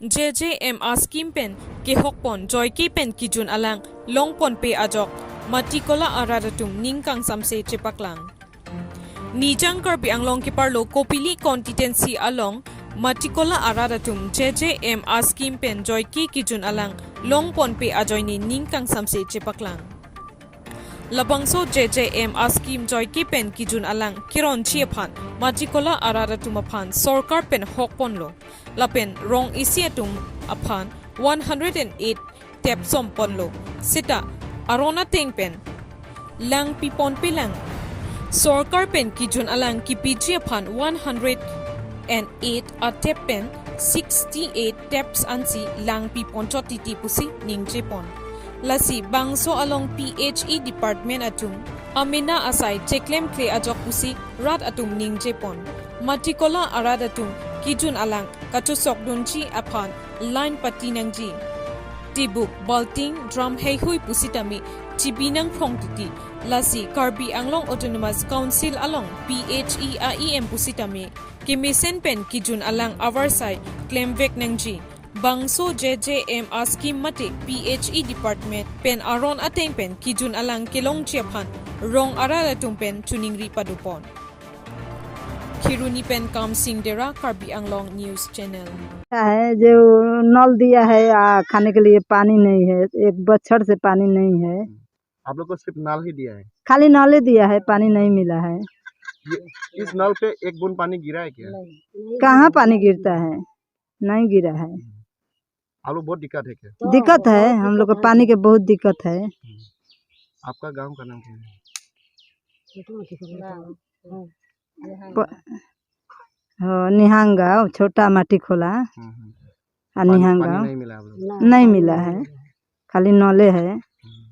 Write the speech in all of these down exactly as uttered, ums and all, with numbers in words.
J J M a scheme pen kehokpon joike pen kijun alang longponpe ajok Matikola arat atum ning kangsamse chepaklang. Nijang Karbi Anglong keparlo Kopili constituency along Matikola arat atum J J M a scheme pen joike kijun alang longponpe ajoine ning kangsamse chepaklang. Labangso J J M a scheme joike pen kijun alang keronji aphan Matikola arat atum aphan sorkar pen hokponlo. Lapen rong isi atum aphan one hundred and eight taps somponlo. Seta aron ateng pen lang piponpelang. Sorkar pen kijun alang kipiji aphan one hundred and eight a tap pen sixty-eight taps ansi lang piponchot titi pusi ningjepon. Lasi bangso along P H E department atum amena asai cheklemkle ajok pusi rat atum ningjepon. Matikola arat atum kijun alang kachosokdunji aphan line pati nangji. Tibuk, balting, drum heihui pusitame chibi nangphrong titi. Lasi Karbi Anglong Autonomous Council along P H E a E M pusitame kemesen pen kijun alang avarsai klemvek nangji. Bangso J J M a scheme mate P H E department pen aron ateng pen kijun alang kelongji aphan rong arat atum pen choningri padopon. Kheroni pen Kamsing Dera, Karbi Anglong News Channel. है जो नल दिया है, आ, खाने के लिए पानी नहीं है, एक बछर से पानी नहीं है। आप लोग को सिर्फ नल ही दिया है? खाली नल ही दिया है, पानी नहीं मिला है। ये, इस नल पे एक बूंद पानी गिरा है क्या? कहाँ पानी गिरता है? नहीं गिरा है। आप लोग बहुत दिक्कत है क्या? दिक्कत है, हम लोग को पानी के बहुत दिक्कत है। आपका गांव का नाम क्या है? प- हो, निहांग गाँव, छोटा माटी खोला। हम्म, हम्म। आ पानी, निहांग पानी गाँव नहीं मिला आप लोग? नहीं मिला है, खाली नले है। हम्म।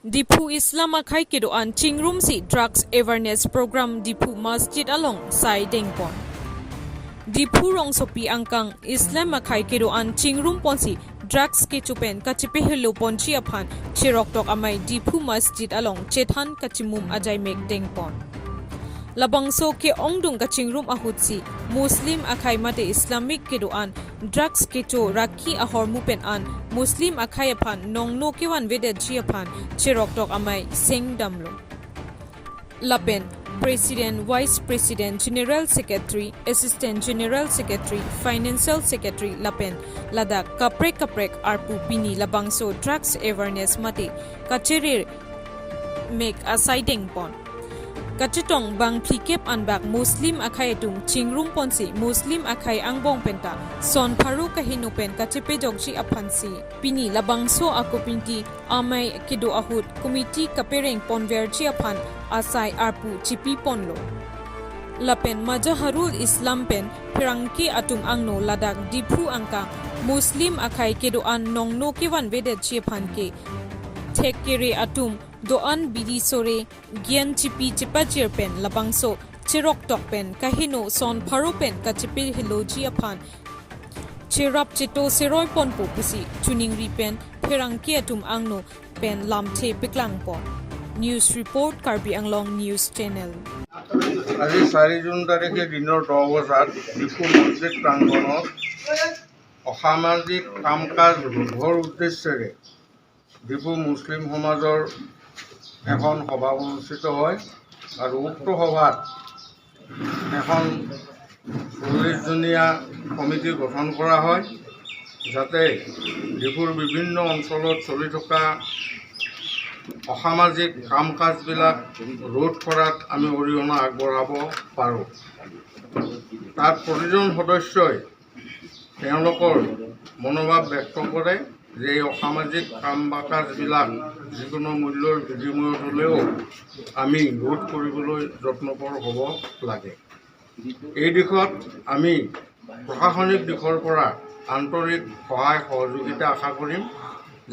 Diphu Islam akhai kedo-an chingrumsi drugs awareness program Diphu Masjid along sai dengpon. Diphu rongsopi angkang Islam akhai kedo-an chingrumponsi drugs kecho pen kachepeheloponji aphan Cheroktok Amei Diphu Masjid along chethan kachimum ajaimek dengpon. Labangso ke-ongdung kachingrum ahutsi Muslim akhai mate Islamic kedo-an drugs kecho rakhi ahormu pen an Muslim akhai aphan nongno kevanvedetji aphan Cheroktok Amei sengdamlo. Lapen President, Vice President, General Secretary, Assistant General Secretary, Financial Secretary lapen ladak kaprek kaprek arpu pini labangso drugs awareness mate kacherir mek asai dengpon. Kachetong bang phlikep anbak Muslim akhai atum chingrumponsi Muslim akhai angbong penta son pharo kaheno pen kachepejokji aphansi pini labangso akopinti amei kedo ahut committee kapereng ponverji aphan asai arpu chipiponlo. Lapen Mazharul Islam pen pherangke atum angno ladak Diphu angkang Muslim akhai kedo-an nongno kevanvedetji aphan ke thekkere atum do-an bidi sore gyan chipi chepajir pen labangso Cheroktok pen kaheno son pharo pen kachepeheloji aphan cherap cheto seroiponpo pusi choningri pen pherangke atum angno pen lamthe peklangpon. News report, Karbi Anglong News Channel. আজি চাৰি জুন তাৰিখে দিনৰ দহ বজাত ডিফু মছজিদ প্ৰাংগণত অসামাজিক কাম কাজ ৰোধৰ উদ্দেশ্যেৰে ডিফু মুছলিম সমাজৰ এখন সভা অনুষ্ঠিত হয় আৰু উক্ত সভাত এখন চল্লিছজনীয়া কমিটি গঠন কৰা হয়, যাতে ডিফুৰ বিভিন্ন অঞ্চলত চলি থকা অসামাজিক কাম কাজবিলাক ৰোধ কৰাত আমি অৰিহণা আগবঢ়াব পাৰোঁ। তাত প্ৰতিজন সদস্যই তেওঁলোকৰ মনোভাৱ ব্যক্ত কৰে যে এই অসামাজিক কাম বা কাজবিলাক যিকোনো মূল্যৰ বিনিময়ত হ'লেও আমি ৰোধ কৰিবলৈ যত্নপৰ হ'ব লাগে। এই দিশত আমি প্ৰশাসনিক দিশৰ পৰা আন্তৰিক সহায় সহযোগিতা আশা কৰিম,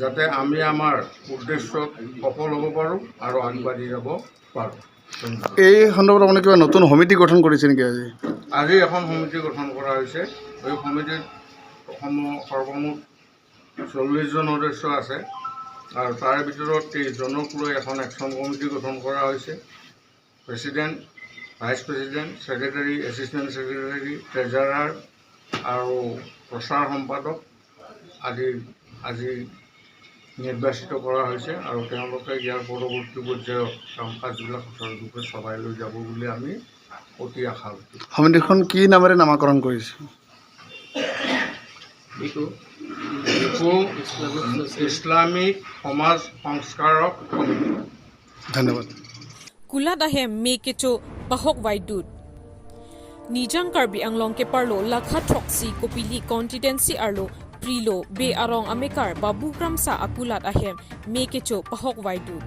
যাতে আমি আমাৰ উদ্দেশ্যত সফল হ'ব পাৰোঁ আৰু আগবাঢ়ি যাব পাৰোঁ। এই সন্দৰ্ভত আপুনি কিবা নতুন সমিতি গঠন কৰিছে নেকি আজি? আজি এখন সমিতি গঠন কৰা হৈছে। এই সমিতিত সম- সৰ্বমুঠ চল্লিছজন সদস্য আছে আৰু তাৰে ভিতৰত তেইছজনক লৈ এখন একশ্যন কমিটি গঠন কৰা হৈছে। President, vice president, secretary, assistant secretary, ট্ৰেজাৰাৰ, আৰু প্ৰচাৰ সম্পাদক আদি আজি নিৰ্বাচিত কৰা হৈছে আৰু তেওঁলোকে ইয়াৰ পৰৱৰ্তী পৰ্যায়ৰ কাম কাজবিলাক সুচাৰুৰূপে চলাই লৈ যাব বুলি আমি অতি আশাবাদী। সমিতিখন কি নামেৰে নামাকৰণ কৰিছে? এইটো ডিফু ইছলামিক সমাজ সংস্কাৰক সমিতি। ধন্যবাদ। Kulat ahem me kecho pahok vaidut. Nijang Karbi Anglong keparlo lakha throksi Kopili constituency arlo Prilo Bey arong amekar Babu Kramsa akulat ahem me kecho pahok vaidut.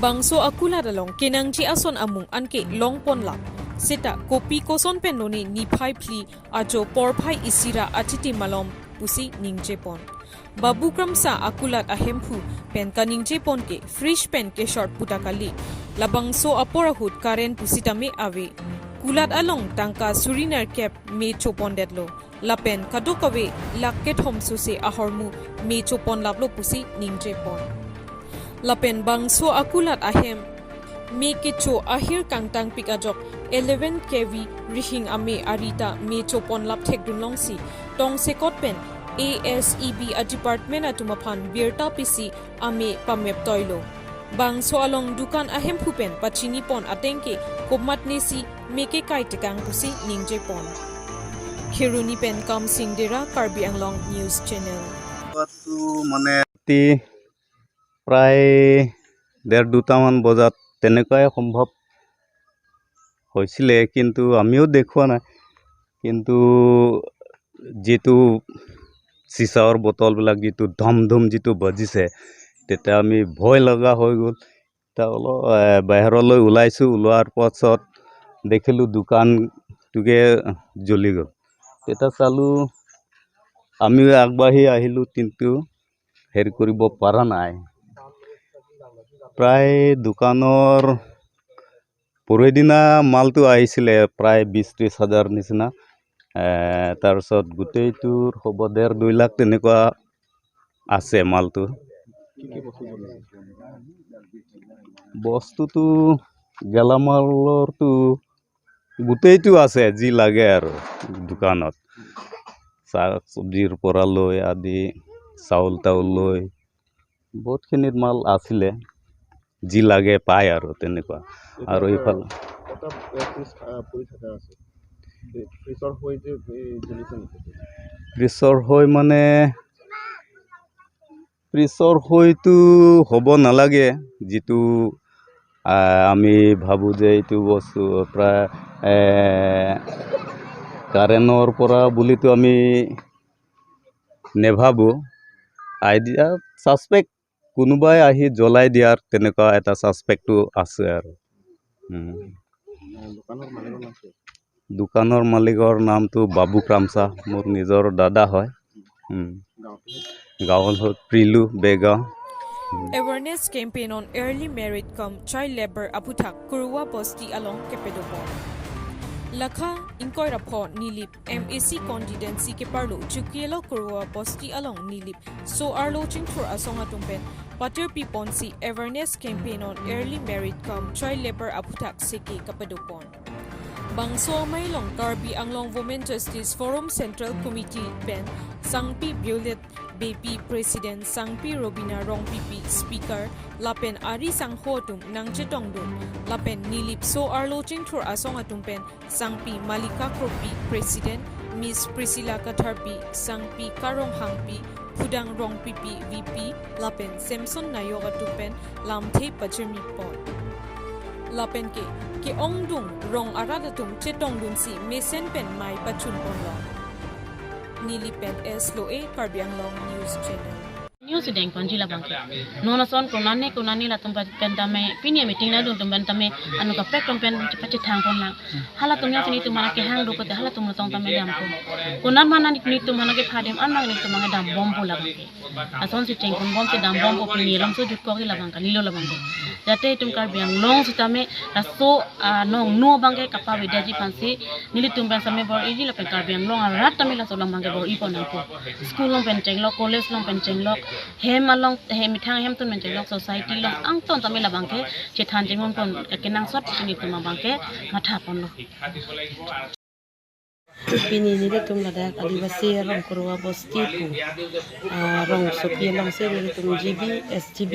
Bangso akulat along kenangji ason amung anke longponlap. Seta kopi koson pen lone niphai phli ajo porphai isi ra atiti malom pusi ningjepon. Babu Kramsa akulat ahemphu pen kaningjepon ke fridge pen keshort puta kali. Labangso apor ahut current pusitame ave. Kulat along tangka suri nerkep me chopondetlo. Lapen kadokave lakh kethom sose ahormu me choponlaplo pusi ningjepon. Lapen bangso akulat ahem me kecho ahir kangtangpik ajok eleven K V rihing ame arita me choponlap thekdun longsi tongsekot pen A S E B a department atum aphan birta pisi ame pameptoilo. Bangso along dukan ahemphu pen pachinipon atengke komatnesi me kekai tekang pusi ningjepon. Kheroni pen Kamsing Dera, Karbi Anglong News Channel. তো মানে ৰাতি প্ৰায় ডেৰ দুটামান বজাত তেনেকুৱাই সম্ভৱ হৈছিলে, কিন্তু আমিও দেখুৱা নাই। কিন্তু যিটো চিচাৰ বটলবিলাক যিটো ধম ধম যিটো বাজিছে, তেতিয়া আমি ভয় লগা হৈ গ'ল। এতিয়া অলপ, এ, বাহিৰলৈ ওলাইছোঁ, ওলোৱাৰ পাছত দেখিলোঁ দোকানটোকে জ্বলি গ'ল। তেতিয়া চালোঁ, আমিও আগবাঢ়ি আহিলোঁ, কিন্তু হেৰি কৰিব পৰা নাই। প্ৰায় দোকানৰ পৰহিদিনা মালটো আহিছিলে প্ৰায় বিশ ত্ৰিশ হাজাৰ নিচিনা। এ, তাৰপিছত গোটেইটোৰ হ'ব ডেৰ দুই লাখ তেনেকুৱা আছে মালটো। কি কি বস্তু জ্বলিছে? বস্তুটো গেলামালৰটো গোটেইটো আছে, যি লাগে আৰু দোকানত। শাক চব্জিৰ পৰা লৈ আদি, চাউল তাউল লৈ বহুতখিনিত মাল আছিলে, যি লাগে পায় আৰু তেনেকুৱা। আৰু এটা, ইফালে এটা, এ, ফ্ৰিজ, আ, পৰি থকা আছে। এই ফ্ৰিজৰ হৈ যে, এই, জ্বলিছে নেকি? ফ্ৰিজৰ হৈ মানে, ফ্ৰিজৰ হয়তো হ'ব নালাগে, যিটো, আ, আমি ভাবোঁ যে এইটো বস্তু প্ৰায়, এ, কাৰেণ্টৰ পৰা বুলিতো আমি নেভাবোঁ। আইডিয়া ছাছপেক্ট কোনোবাই আহি জ্বলাই দিয়াৰ তেনেকুৱা এটা ছাছপেক্টটো আছে আৰু। উম। দোকানৰ মালিকৰ নাম কি? দোকানৰ মালিকৰ নামটো বাবু ক্ৰামচা, মোৰ নিজৰ দাদা হয়। উম। গাঁওটো? গাঁও হ'ল প্ৰিলু বেগাঁও। উম। Awareness campaign on early married cum child labor aphuthak Kurwa Bosti along kepadopon. Lakha ingkoi ra pho Nilip M A C constituency keparlo Chukielo Kurwa Bosti along Nilip so-arlo chingthur asong atum pen patir piponsi awareness campaign on early married cum child labor aphuthak seke kapadopon. Bangso amei along Karbi Anglong Women Justice Forum Central Committee pen Sangpi Violet Beypi President, Sangpi Robina Rongpipi Speaker, lapen ari sangho atum nangchetongdun, lapen Nilip so-arlo chingthur asong atum pen Sangpi Malika Kropi President, Miss Priscilla Katharpi, Sangpi Karong Hangpi, Phudang Rongpipi V P, lapen Samson Nayok atum pen lamthe pajirmipon. Lapen ke, ke-ongdung rong arat atum chetongdunsi mesen pen mei pachunponlo. Nilip pen S Loe, Karbi Anglong News Channel. News dengponji labang ke. Non ason konane konane latum pen tame pini meeting nangdun atum pen tame anu kaprek atum pen pachethangpon lang. Halatum ya sini tum mana kehang do kote halatum lotong tame dampo. Konat mana ni tum mana ke phadem an mang ni tum mana dambompo labang ke. Asonsi chengponbomsi dambompo pini alam so jutkok labang ke, nilo labang ke. Jate itum Karbi Anglong sitame laso, ah, nongno abang ke kapavedetji aphansi nelitum pen same bor-iji lapen Karbi Anglong arat tame laso alam abang ke bor-ipon nangpo. School along pen chenglok, college along pen chenglok, hem along, hem methang hemtun pen chenglok, society along angton tame labang ke chethan chengponpon kenangsot pini itum abang ke mathaponlo. Pini nelitum ladak Adivasi Rongkoroa Bosti pu, ah, rongsopi alongsi nelitum G B, S G B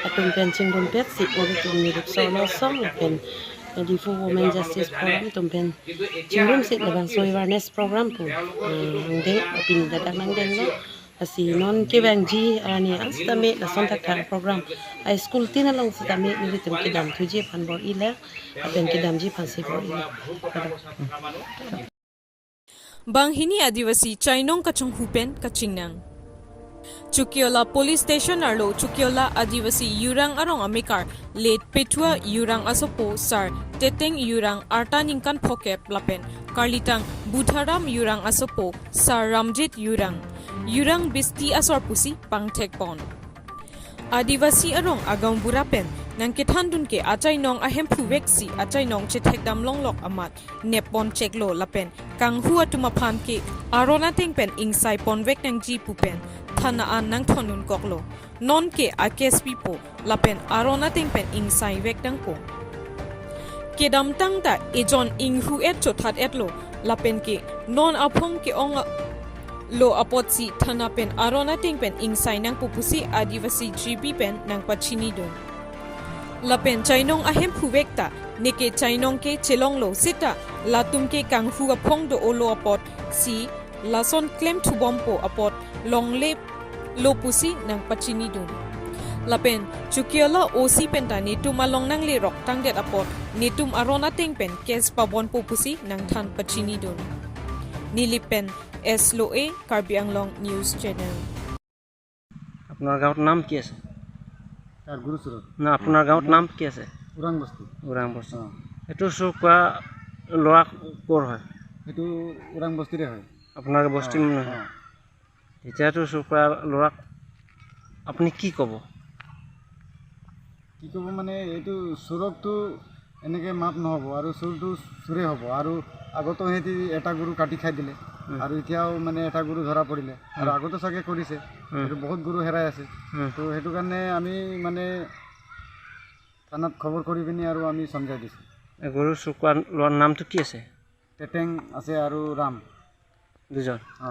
atum pen chingrumpetsi nelitum nelitum solo song pen Diphu Women Justice Forum atum pen chingrumsi labangso awareness program pu, ah, angdeng, pini ladak nangdenglo. Lasi non kevangji arni an sitame lason thakthak program a-school tin along sitame nelitum kedamthuji aphan bor-ilo, lapen kedamji aphansi bor-ilo. Banghini Adivasi chainong kachonghu pen kachingnang. Chokiola Police Station arlo Chokiola Adivasi Yurang arong amekar late Petua Yurang asopo Sar Teteng Yurang arta ningkan phokep lapen karlitang Budharam Yurang asopo Sar Ramjit Yurang, Yurang Bisti asor pusi pangthekpon. Adivasi arong agaonbura pen nangkethandun ke achainong ahemphu veksi achainong chethekdam longlok amat neppon cheklo lapen kanghu atum aphan ke aron ateng pen ingsaipon vek nangji pu pen thana an nangthondun koklo. Non ke a-case pipo lapen aron ateng pen ingsaivek nangpo. Kedamtang ta ejon inghu-et chothat-etlo lapen ke non aphong ke-ong lo apotsi thana pen aron ateng pen ingsai nangpo pusi Adivasi G B pen nangpachinidun. Lapen chainong ahemphu vek ta neke chainong ke chelonglo seta latum ke kanghu aphong do-olo apotsi lason klemthubompo apot longle lo pusi nangpachinidun. Lapen Chokiola O C pen ta netum along nanglerok tangdet apot netum aron ateng pen case pabonpo pusi nangthan pachinidun. Nilip pen S Loe, Karbi Anglong News Channel. আপোনাৰ গাঁৱৰ নাম কি আছে? তাৰ গুৰু চুৰত। না, আপোনাৰ গাঁৱৰ নাম কি আছে? ওৰাং বস্তি। ওৰাং বস্তি। অ। এইটো চুৰ কৰা ল'ৰা ক'ৰ হয়? সেইটো ওৰাং বস্তিৰে হয়। আপোনাৰ বস্তি অ, মানুহ হয়? অ। এতিয়াতো চুৰ কৰা ল'ৰাক আপুনি কি ক'ব? কি ক'ব মানে, এইটো চুৰকটো এনেকে মাফ নহ'ব আৰু চুৰটো চুৰে হ'ব। আৰু আগতো সিহঁতি এটা গৰু কাটি খাই দিলে উম। আৰু এতিয়াও মানে এটা গৰু ধৰা পৰিলে আৰু উম। আগতো চাগে কৰিছে। উম। এইটো বহুত গৰু হেৰাই আছে। উম। তো সেইটো কাৰণে আমি মানে থানাত খবৰ কৰি পিনি আৰু আমি চমজাই দিছোঁ। এই গৰু চুৰ কৰা ল'ৰাৰ নামটো কি আছে? তেটেং আছে আৰু ৰাম। দুজন? অ।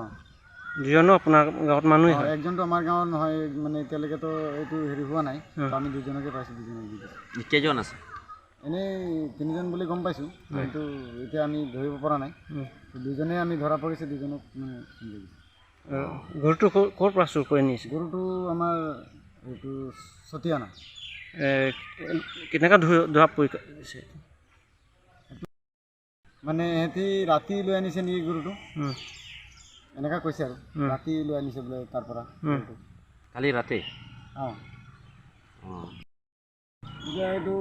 দুজনো আপোনাৰ গাঁৱত মানুহেই অ, হয়? একজনটো আমাৰ গাঁৱৰ নহয়, মানে এতিয়ালৈকেতো এইটো হেৰি হোৱা নাই। উম। তো আমি দুজনকে পাইছোঁ, দুজনক দি দিছোঁ। কেইজন আছে? এনেই তিনিজন বুলি গম পাইছোঁ, উম। কিন্তু এতিয়া আমি ধৰিব পৰা নাই। উম। তো দুজনে আমি ধৰা পৰিছে, দুজনক মানে চমজাই দিছোঁ। অ, গৰুটো ক'ৰ, ক'ৰ পৰা চুৰ কৰি নিছে? গৰুটো আমাৰ এইটো চতিয়ানা। এ, কেনেকা ধ-, ধৰা পৰিছে? মানে সিহঁতি ৰাতি লৈ আনিছে নেকি গৰুটো? উম। এনেকা কৈছে আৰু। উম। ৰাতি লৈ আনিছে বোলে তাৰ পৰা উম। গৰুটো। কালি ৰাতি? অ। অ। এতিয়া এইটো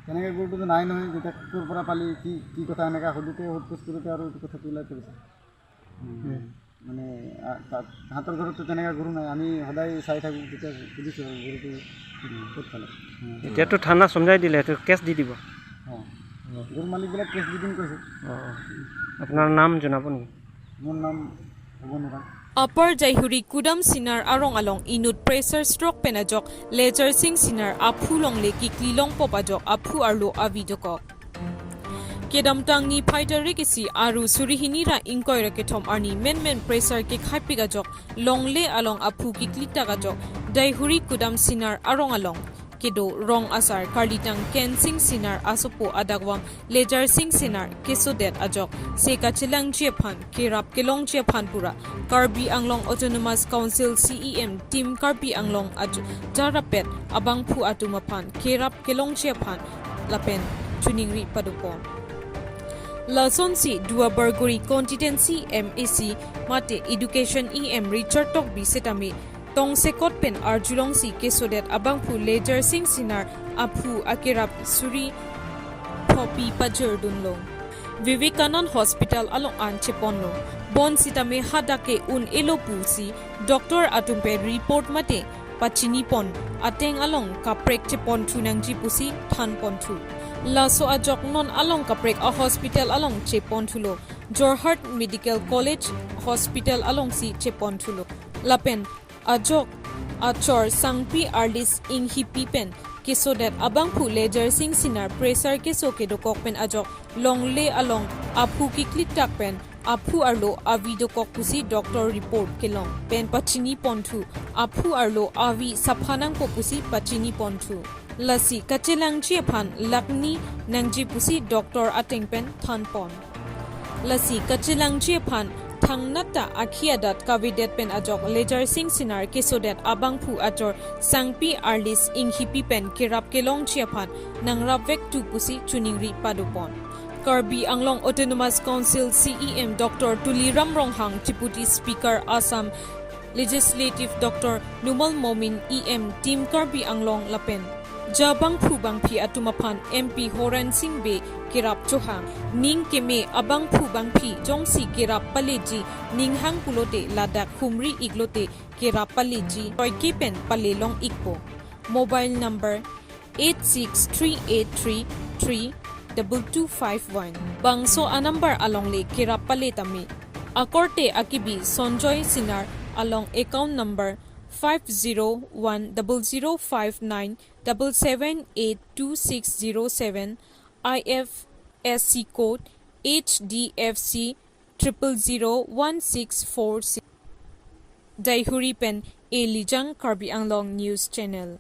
তেনেকে গৰুটোতো নাই নহয়, যেতিয়া ক'ৰ পৰা পালি, কি, কি কথা এনেকা সোধোতে, সোধ-পোছ কৰোঁতে আৰু এইটো কথাটো ওলাই পৰিছে। উম। উম। মানে, আ, তা-, তাহাঁতৰ ঘৰততো তেনেকা গৰু নাই। আমি সদায় চাই থাকোঁ, তেতিয়া সুধিছোঁ আৰু গৰুটো ক'ত পালে। উম। এতিয়াতো থানা চমজাই দিলে, এইটো কেছ দি দিব। অ। অ। গৰু মালিকবিলাক কেছ দি দিম কৈছে। অ, অ। আপোনাৰ নাম জনাব নেকি? মোৰ নাম ভৱন Orang. Upper Jaihuri Kudam Sinar arong along inut pressure stroke pen ajok Lejar Sing Sinar aphu longle kikli longpop ajok aphu arlo avi dokok. Kedamtang niphai tarik isi aru suri hini ra ingkoi ra kethom arni menmen pressure kekhaipik ajok longle along aphu kiklitak ajok Jaihuri Kudam Sinar arong along kedo rong asar karlitang Ken Sing Sinar asopo adakvam Lejar Sing Sinar kesodet ajok se kachelangji aphan kerap kelongji aphan pura Karbi Anglong Autonomous Council C E M Team Karbi Anglong ajo jarapet abangphu atum aphan kerap kelongji aphan lapen choningri padopon. Lasonsi Duar Bagori Constituency M A C mate Education E M Richard Tokbi setame tongsekot pen arjulongsi kesodet abangphu Lejar Sing Sinar aphu akerap suri phopi pajirdunlo. Vivekanand Hospital along an cheponlo. Bonsitame hadak ke un-elo pusi doctor atum pen report mate pachinipon ateng along kaprek cheponthu nangji pusi thanponthu. Laso ajok non along kaprek a-hospital along cheponthulo. Jorhat Medical College Hospital alongsi cheponthulo. Lapen ajok achor Sangpi Arlis Inghipi pen kesodet abangphu Lejarsing Singnar pressure keso kedokok pen ajok longle along aphu kiklitak pen aphu arlo avi dokok pusi doctor report kelong pen pachini ponthu, aphu arlo avi sapha nangpo pusi pachini ponthu. Lasi kachelangji aphan lakh ni nangji pusi doctor ateng pen thanpon. Lasi kachelangji aphan thangnat ta akhi adat kavedet pen ajok Lejarsing Singnar kesodet abangphu achor Sangpi Arlis Inghipi pen kerap kelongji aphan nangrapvek tu pusi choningri padopon. Karbi Anglong Autonomous Council C E M Doctor Tuliram Ronghang, Deputy Speaker Assam Legislative Doctor Numal Momin, E M Team Karbi Anglong lapen jabangphu bangphi atum aphan M P Horen Sing Bey kerap chohang. Ning keme abangphu bangphi jongsi kerap paleji, ning hang pulote ladak humri iklote kerap paleji, toike pen palelong ikpo. Mobile number eight six three eight three three double two five one. Bangso a-number alongle kerap pale tame. Akorte akibi Sonjoy Singnar along account number five zero one double zero five nine double seven eight two six zero seven, I F S C code H D F C triple zero one six four six. Daihuri pen A Lijang, Karbi Anglong News Channel.